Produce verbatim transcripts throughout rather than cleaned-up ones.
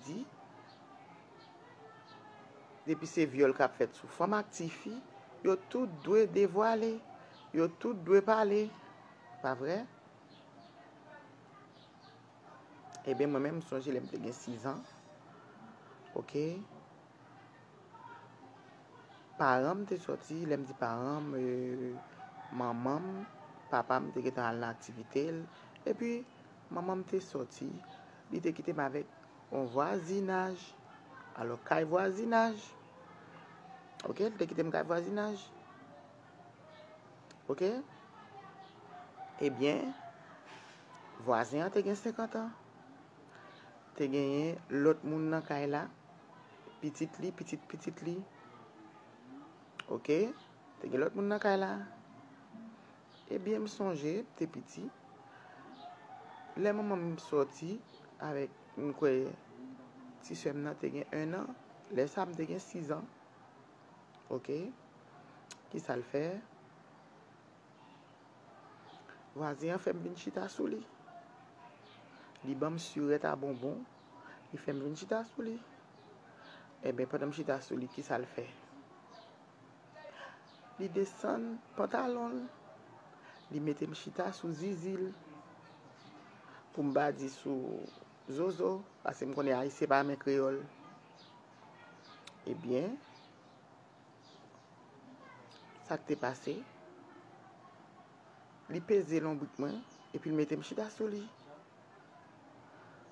di, depi se vyòl k ap fèt sou fanm ak tifi, yo tout dwe devwale, yo tout dwe pale. Pa vre? Ebyen, mwen menm, m sonje lè m te gen sis an. Oke? Paran m te sòti, lè m di paran m, e, manman m, papa m te gentan al nan aktivite l. Epi, manman m te sòti, li te kite m avèk yon vwazinaj. Alò, kay vwazinaj. Oke, li te kite m kay vwazinaj. Oke? Ebyen, vwazen an te gen senkant an. Te genyen lòt moun nan kay la, pitit li, pitit pitit li. Oke? Te gen lòt moun nan kay la. Ebyen, m sonje, m te piti. Lè manman m sòti avèk, m kwè, ti sè m nan te gen en an. Lè sa a, m te gen sis an. Oke? Kisa l fè? Vwazen an fè m vin chita sou li. Li ban m sirèt a bonbon. Li fè m vin chita sou li. Ebyen, pandan m chita sou li, kisa l fè? Li desann pantalon l. Li mete m chita sou zizi l. Pou m pa di sou zozo, paske m konnen Ayisyen pa renmen kreyòl. Ebyen, sa k te pase? Li peze lonbrik mwen, epi l mete m chita sou li.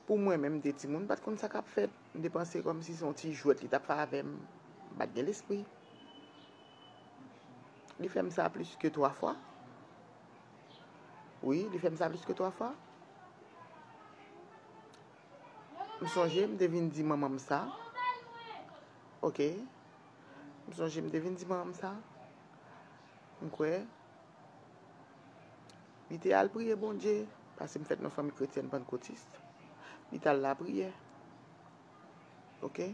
Pou mwen menm, m te timoun, m pa t konn sa k ap fèt. M te panse kòmsi se yon ti jwèt li t ap fè avè m. M pa t gen lespri. Li fè m sa plis ke twa fwa. Wi, li fè m sa plis ke twa fwa. M sonje, m te vin di manman m sa. Oke. M sonje, m te vin di manman m sa. M kwè, li te al priye Bondye, paske m fèt nan fanmi kretyèn pannkotis. Li t al lapriyè. Oke?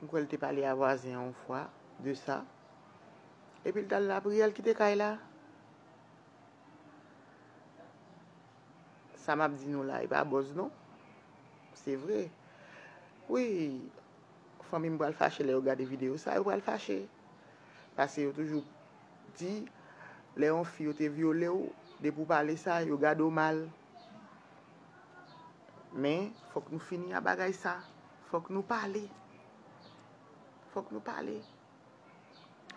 M kwè l te pale a vwazen an yon fwa de sa. Epi l t al lapriyè, l kite kay la. Sa m ap di nou la, e pa buzz non. Se vre. Wi, fanmi m pral fache lè yo gade videyo sa, yo pral fache. Paske yo toujou di, lè yon fi yo te vyole w, depi w pale sa, yo gade w mal. Men, fòk nou fini a bagay sa. Fòk nou pale. Fòk nou pale.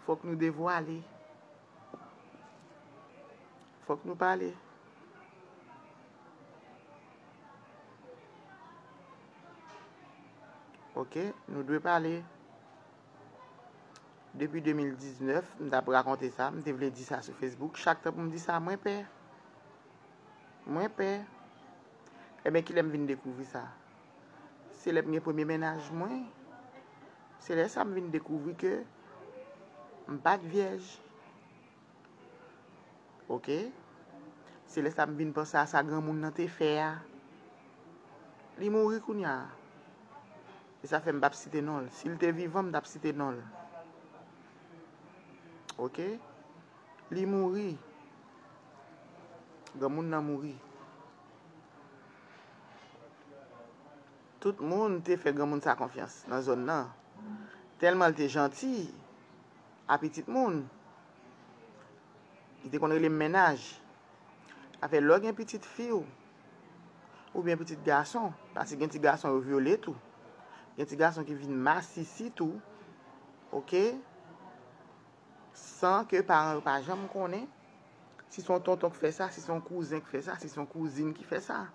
Fòk nou devwale. Fòk nou pale. Oke, nou dwe pale. Depi de mil diznèf, m t ap rakonte sa, m te vle di sa sou Facebook. Chak tan pou m di sa, mwen pè. Mwen pè. Ebyen, kilè m vin dekouvri sa? Se lè m gen premye mennaj mwen. Se lè sa m vin dekouvri ke m pa t vyèj. Oke? Se lè sa m vin panse a sa granmoun nan te fè a. Li mouri kounye a. E sa fè m p ap site non l. Si l te vivan, m t ap site non l. Oke? Li mouri. Granmoun nan mouri. Tout moun te fè granmoun sa konfyans nan zòn nan. Tèlman l te janti a pitit moun. Li te konn rele m mennaj. Afè lè w gen pitit fi w, oubyen pitit gason, paske gen ti gason yo vyole tou. Gen ti gason ki vin masisi tou. Oke? San ke paran yo pa janm konnen. Si se yon tonton k fè sa, si se yon kouzen k fè sa, si se yon kouzin ki fè sa,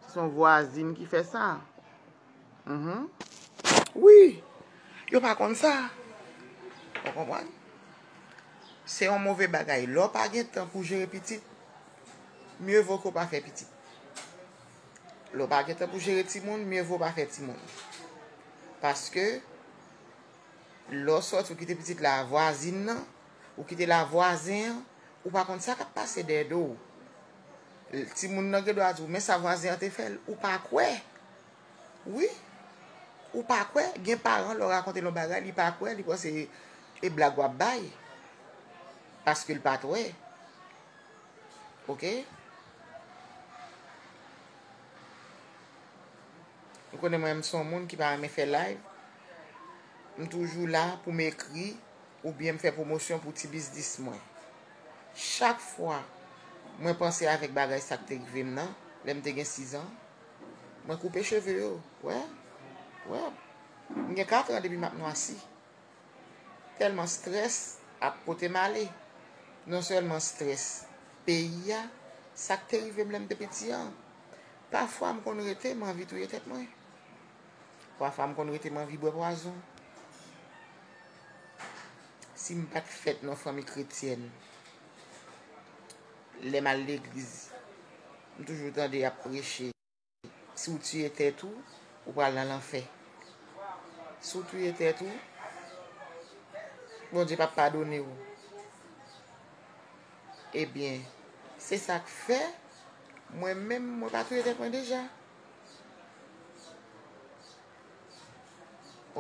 si se yon vwazin ki fè sa. Mhm. Wi, yo pa konn sa. Ou konprann? Se yon move bagay. Lè w pa gen tan pou jere pitit, mye vo ke w pa fè pitit. Lè w pa gen tan pou jere timoun, mye vo w pa fè timoun. Paske, lè w sòti, ou kite pitit la a vwazin nan, ou kite l a vwazen an, ou pa konn sa k ap pase dèyè do w. Timoun nan gen dwa di w, men sa vwazen an te fè l, ou pa kwè. Wi. Ou pa kwè, gen paran, lè w rakonte l yon bagay, li pa kwè, li panse e blag w ap bay. Paske l pa t wè. Oke? Ou konnen mwen, m se yon moun ki pa renmen fè live. M toujou la pou m ekri oubyen m fè pwomosyon pou ti biznis mwen. Chak fwa mwen panse avèk bagay sa k te rive m nan, lè m te gen sis an, mwen koupe cheve yo. Wè, wè. M gen kat an depi m ap nwasi. Tèlman strès ap pote m ale. Non sèlman strès peyi a, sa k te rive m lè m te piti an. Pafwa m konn rete, m anvi touye tèt mwen. Pafwa m konn rete, m anvi bwè pwazon. Si m pa t fèt nan fanmi kretyèn, lè m al legliz, m toujou tande y ap preche. Si w tiye tèt ou, ou pral nan lanfè. Si w tiye tèt ou, Bondye p ap padone w. Ebyen, se sa k fè, mwen menm, mwen pa touye tèt mwen deja.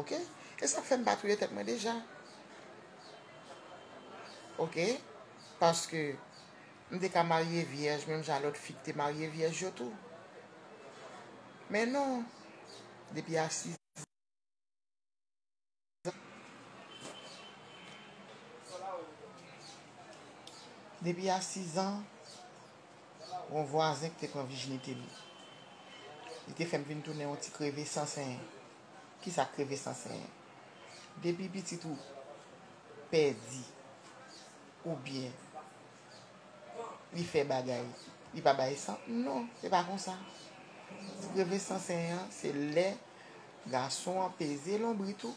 Oke? E sa k fè m pa touye tèt mwen deja. Oke? Paske m te ka marye vyèj, menm jan lòt fi ki te marye vyèj yo tou. Men non, depi a sis Depi a sis an, yon vwazen ki te pran vijinite m. Li te fè m vin tounen yon ti kreve san sen. Kisa k kreve san sen? Depi pitit ou pèdi, oubyen li fè bagay, li pa bay san? Non, se pa konsa. Ti kreve san sen an, se lè gason an peze lonbrit ou,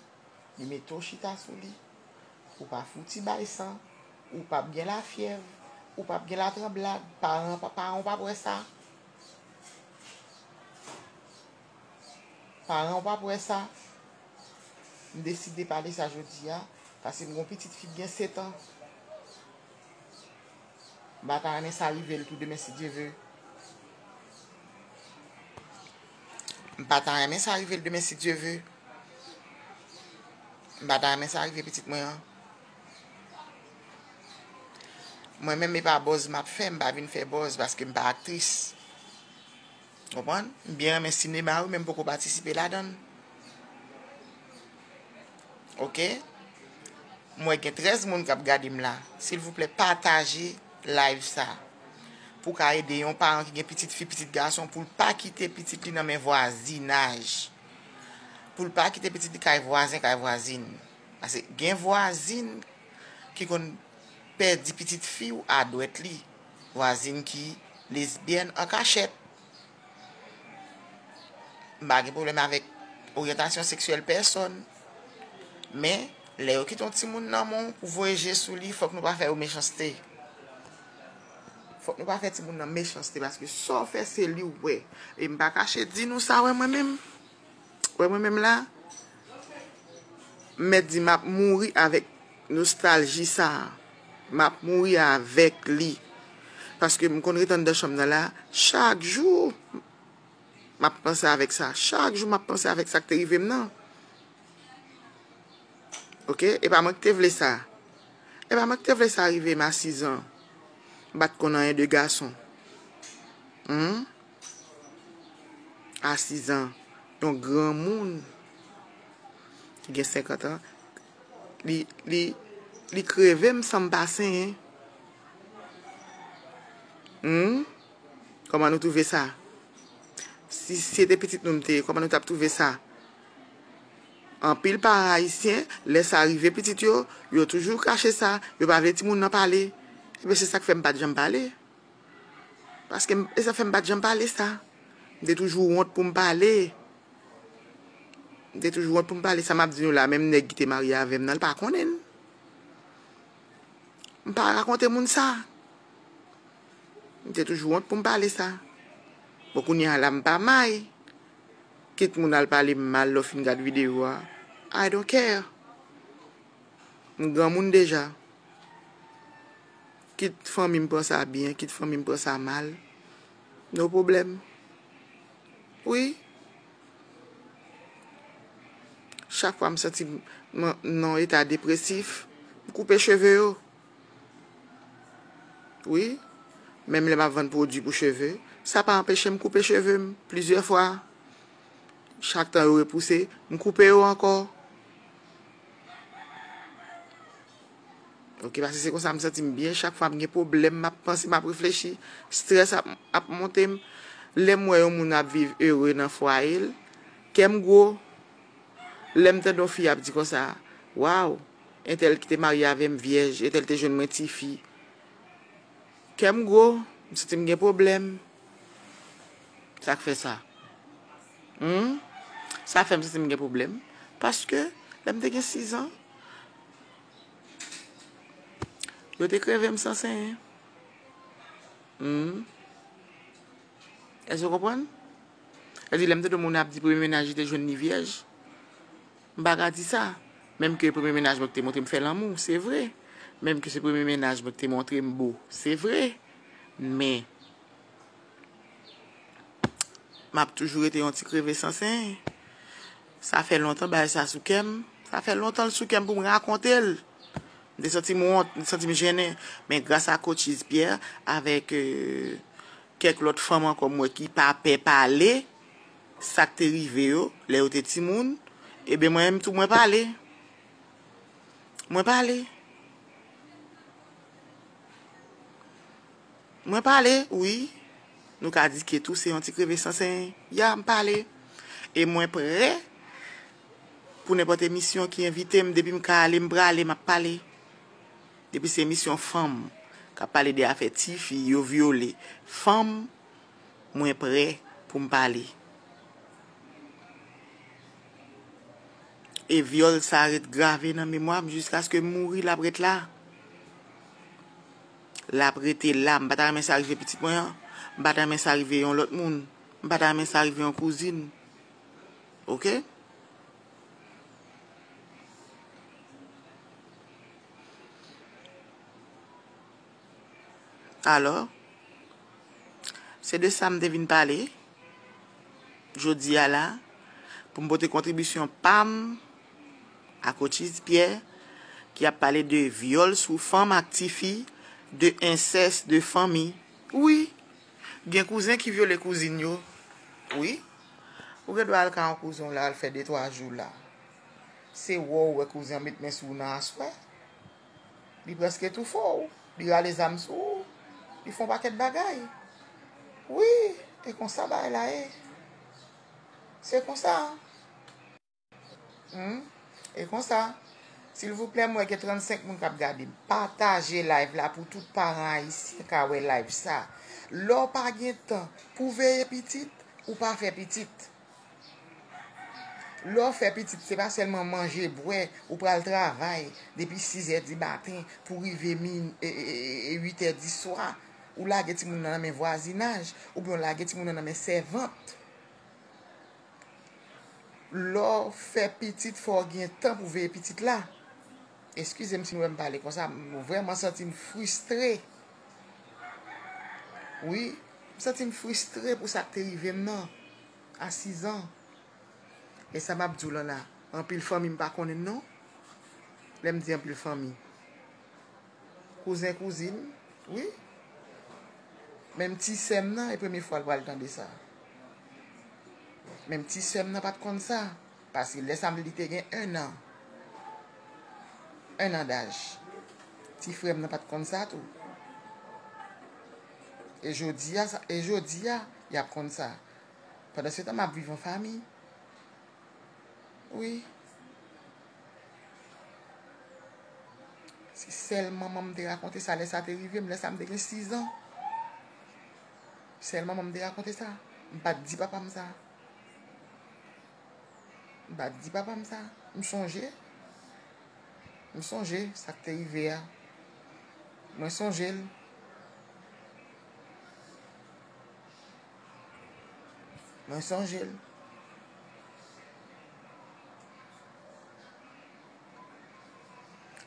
li mete w chita sou li. Ou pa fouti bay san. Ou p ap gen lafyèv. Ou p ap gen latranblad. Paran, pa- paran w p ap wè sa. Paran w p ap wè sa. M deside pale sa jodi a, paske m gon pitit fi ki gen sèt an. M pa ta renmen sa rive l tou demen si Dye ve. M pa ta renmen sa rive l demen si Dye ve. M pa ta renmen sa rive pitit mwen an. Mwen menm e pa buzz m ap fè, m pa vin fè buzz paske m pa aktris. Konprann? M byen renmen sinema wi, men m poko patisipe ladan l. Oke? M wè gen trèz moun k ap gade m la. Silvouplè, pataje live sa. Pou ka ede yon paran ki gen pitit fi, pitit gason, pou l pa kite pitit li nan men vwazinaj. Pou l pa kite pitit li kay vwazen, kay vwazin. Paske gen vwazin ki konn pèdi pitit fi w a dwèt li. Vwazin ki lesbyèn an kachèt. M pa gen pwoblèm avèk oryantasyon seksyèl pèsòn. Men, lè yo kite yon timoun nan men w pou voye je sou li, fòk nou pa fè yo mechanste. Fòk nou pa fè timoun nan mechanste, paske sa w fè, se li w wè. E m pa kache di nou sa, wè mwen menm. Wè mwen menm la, m mèt di m ap mouri avèk nostalji sa a. M ap mouri avèk li. Paske m konn ret anndan chanm nan la, chak jou, m ap panse avèk sa. Chak jou, m ap panse avèk sa k te rive m nan. Oke? E pa mwen ki te vle sa. E pa mwen ki te vle sa rive m a sis an. M pa t konn anyen de gason. Humm? A sis an. Yon granmoun ki gen senkant an, li, li, li kreve m san m pa senyen. Humm? Kòman nou twouve sa? Si, si se te pitit nou m te ye, kòman nou t ap twouve sa? Anpil paran ayisyen, lè sa rive pitit yo, yo toujou kache sa, yo pa vle timoun nan pale. Ebyen, se sa k fè m pa t janm pale. Paske m, e sa fè m pa t janm pale sa. M te toujou wont pou m pale. M te toujou wont pou m pale. Sa m ap di nou la, menm nèg ki te marye avè m nan, l pa konnen l. M pa rakonte moun sa. M te toujou wont pou m pale sa. Bon, kounye a la, m pa may. Kit moun al pale m mal lè w fin gad videyo a. I don't care. M granmoun deja. Kit fanmi m pran sa byen, kit fanmi m pran sa mal. No pwoblèm. Wi. Chak fwa m santi m, m nan yon eta depresif, m koupe cheve yo. Wi. Menm lè m ap vann pwodui pou cheve, sa pa anpeche m koupe cheve m plizyè fwa. Chak tan yo repouse, m koupe yo ankò. Ok, paske se konsa m santi m byen. Chak fwa m gen pwoblèm, m ap panse, m ap reflechi, estrès ap, ap monte m. Lè m wè yon moun ap viv ere nan fwaye l, kè m gwo. Lè m tande yon fi ap di konsa, waw, entèl ki te marye avè m vyèj, entèl te jwenn mwen tifi. Kè m gwo, m santi m gen pwoblèm. Sa k fè sa? Hmm? Sa fè m santi m gen pwoblèm. Paske, lè m te gen sis an, yo te kreve m san senyen. Hmm? Èske w konprann? Sa di, lè m tande moun ap di premye mennaj li te jwenn li vyèj, m pa ka di sa. Menm ke premye mennaj mwen ki te montre m fè lanmou, se vre. Menm ke se premye mennaj mwen ki te montre m bo, se vre. Men, m ap toujou rete yon ti kreve san senyen. Sa fè lontan bagay sa sou kè m. Sa fè lontan l sou kè m pou m rakonte l. M te santi m wont, m te santi m jennen. Men gras a Coaches Pierre, avèk, euh, kèk lòt fanm ankò m wè ki pa pè pale sa k te rive yo lè yo te timoun, ebyen mwen menm tou mwen pale. Mwen pale. Mwen pale, wi. Nou ka di ke tou se yon ti kreve san senyen. Ya, m pale. E mwen prè pou nenpòt emisyon ki envite m, depi m ka ale, m prale, m ap pale. Depi se emisyon fanm k ap pale de afè tifi yo vyole fanm, mwen prè pou m pale. E vyòl sa ret grave nan memwa m jiskaske m mouri, l ap ret la. L ap rete la. M pa ta renmen sa rive pitit mwen an. M pa ta renmen sa rive yon lòt moun. M pa ta renmen sa rive yon kouzin. Oke? Alò, se de sa m te vin pale jodi a la, pou m pote kontribisyon pa m a Coaches Pierre, ki ap pale de vyòl sou fanm ak tifi, de ensès de fanmi. Wi, gen kouzen ki vyole kouzin yo. Wi, ou gen dwa al ka yon kouzen w la, al fè de twa jou la. Se wè w wè kouzen an met men sou w nan aswè. Li prèske toufe w, li rale zam sou ou, li fè yon pakèt bagay. Wi, e konsa bagay la ye. Se konsa. Hmm? E konsa. Silvouplè, m wè gen trannsenk moun k ap gade m. Pataje live la pou tout paran ayisyen ka wè live sa. Lè w pa gen tan pou veye pitit, ou pa fè pitit. Lè w fè pitit, se pa sèlman manje, bwè, ou pral travay depi sizè di maten pou rive min, e, e, e, e, uitè di swa. Ou lage timoun nan nan men vwazinaj, oubyen w lage timoun nan nan men sèvant. Lè w fè pitit, fò w gen tan pou veye pitit la. Eskize m si nou wè m pale konsa, m vrèman santi m fristre. Wi, m santi m fristre pou sa k te rive m nan, a sis an. E sa m ap di w lan la, anpil fanmi m pa konnen non. Lè m di anpil fanmi, kouzen, kouzin, wi. Menm ti sè m nan, e premye fwa l pral tande sa. Menm ti sè m nan pa t konn sa. Paske lè sa m li te gen ennan. Ennan daj. Ti frè m nan pa t konn sa tou. E jodi a, sa- e jodi a, y ap konn sa. Pandan se tan, m ap viv an fanmi. Wi. Se sèl manman m te rakonte sa, lè sa te rive m, lè sa m te gen sis an. Sèl manman m te rakonte sa. M pa t di papa m sa. M pa t di papa m sa. M sonje. M sonje sa k te rive a. Mwen sonje l. Mwen sonje l.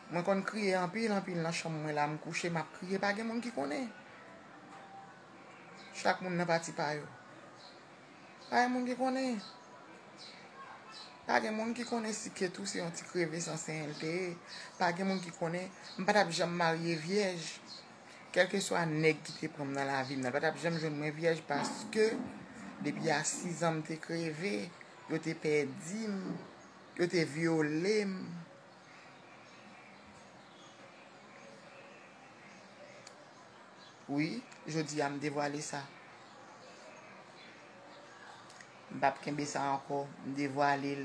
Mwen konn kriye anpil, anpil nan chanm mwen la, m kouche, m ap kriye, pa gen moun ki konnen. Chak moun nan pati pa yo. Pa gen moun ki konnen. Pa gen moun ki konnen si Ketou se yon ti kreve san senyen l te ye. Pa gen moun ki konnen. M pa t ap janm marye vyèj. Kèlkeswa nèg ki te pran m nan lavi m nan, l pa t ap janm jwenn mwen vyèj paske depi a sis an m te kreve. Yo te pèdi m. Yo te vyole m. Wi, jodi a m devwale sa. M p ap kenbe sa ankò, m devwale l.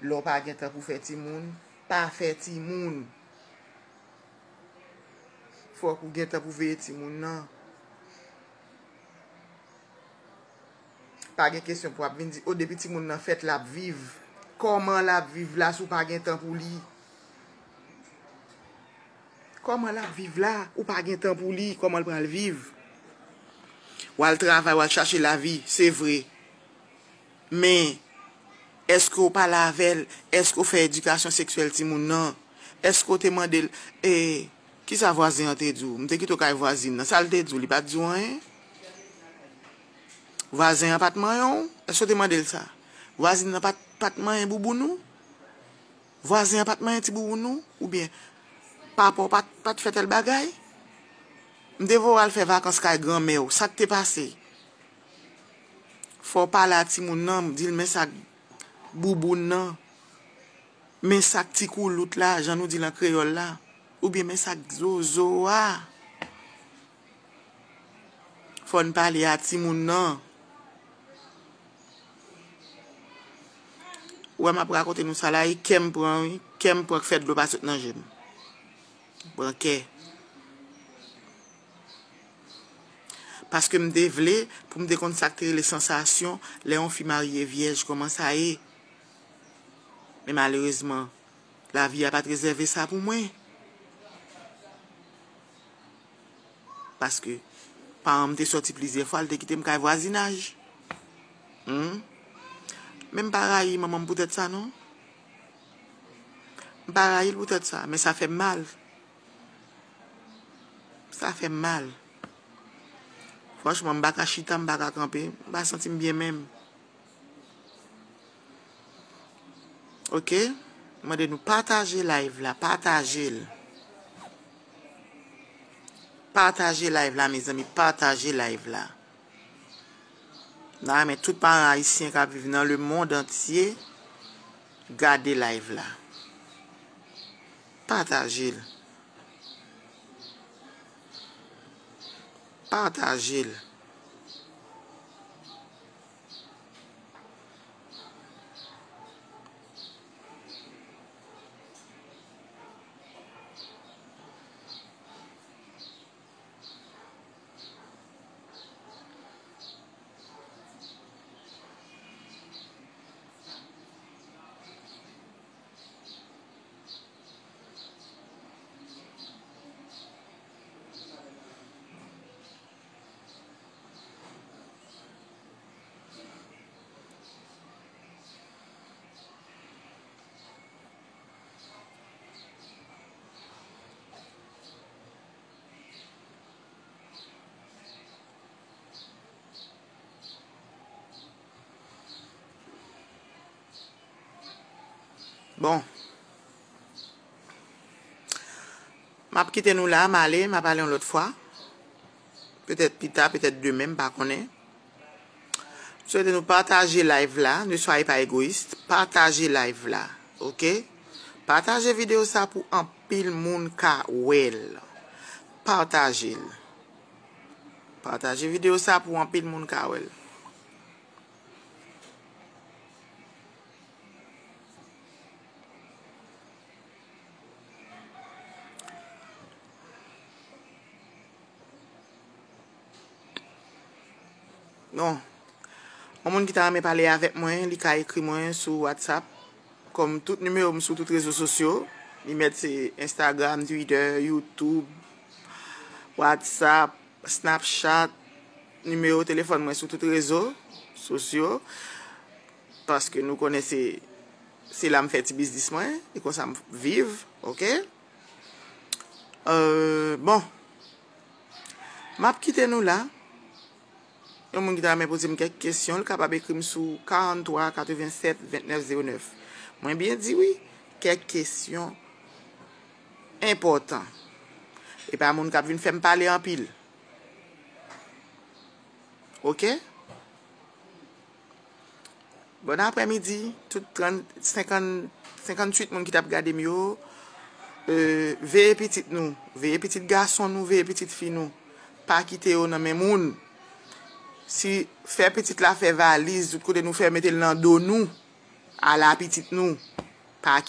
Lè w pa gen tan pou fè timoun, pa fè timoun. Fòk ou gen tan pou veye timoun nan. Pa gen kesyon pou ap vin di, o, depi timoun nan fèt, l ap viv. Kòman l ap viv la si w pa gen tan pou li? Kòman l ap viv la? Ou pa gen tan pou li, kòman l pral viv? W al travay, w al chache lavi, se vre. Men, èske w pale avè l? Èske w fè edikasyon seksyèl timoun nan? Èske w te mande l, e, kisa vwazen an te di w? M te kite w kay vwazin nan. Sa l te di w? Li pa t di w anyen? Vwazen an pa t manyen w? Èske w te mande l sa? Vwazin nan pa t, pa t manyen bouboun ou? Vwazen an pa t manyen ti bouboun ou? Oubyen papa w pa t, pa t fè tèl bagay? M te voye w al fè vakans kay granmè w. Sa k te pase? Fò w pale a timoun nan, di l men sa k bouboun nan. Men sa k ti koulout la, jan nou di l an kreyòl la. Oubyen men sa k zozo a. Fò n pale a timoun nan. Ou wè m ap rakonte nou sa la, e kè m pran, wi. Kè m pran k fè dlo pa sot nan je m. Pran kè. Paske m te vle pou m te konn sa k te rele sansasyon lè yon fi marye vyèj, kòman sa ye. Men malerezman, lavi a pa t rezève sa pou mwen. Paske paran m te sòti plizyè fwa, l te kite m kay vwazinaj. Hmm? Men m pa rayi manman m poutèt sa, non. M pa rayi l poutèt sa, men sa fè m mal. Sa fè m mal. Franchman, m pa ka chita, m pa ka kanpe, m pa santi m byen menm. Ok? Mande nou pataje live la, pataje l. Pataje live la, mezanmi, pataje live la. N a renmen tout paran ayisyen k ap viv nan lemond antye gade live la. Pataje l. Pataje l. Bon. M ap kite nou la, m ale, m ap ale yon lòt fwa. Petèt pita, petèt demen, m pa konnen. M swete nou pataje live la, ne soyez pas égoïste, pataje live la, ok? Pataje videyo sa pou anpil moun ka wè l. Pataje l. Pataje videyo sa pou anpil moun ka wè l. Bon. Yon moun ki ta renmen pale avèk mwen, li ka ekri mwen sou WhatsApp. Kòm tout nimewo m sou tout rezo sosyo, li mèt se Instagram, Twitter, YouTube, WhatsApp, Snapchat, nimewo telefòn mwen sou tout rezo sosyo. Paske nou konnen se, se la m fè ti biznis mwen, e konsa m viv, ok? Euh, bon. M ap kite nou la. Yon moun ki ta renmen poze m kèk kesyon, l kapab ekri m sou karant twa katrevennsèt vennèf zewo nèf. Mwen byen di wi, kèk kesyon enpòtan. E pa moun k ap vin fè m pale anpil. Ok? Bon aprèmidi, tout trant, senkant, senkanntuit moun ki t ap gade m yo. Euh, veye pitit nou, veye pitit gason nou, veye pitit fi nou. Pa kite yo nan men moun. Si fè pitit la fè valiz, tout kote nou fè mete l nan do nou, ala pitit nou. Pa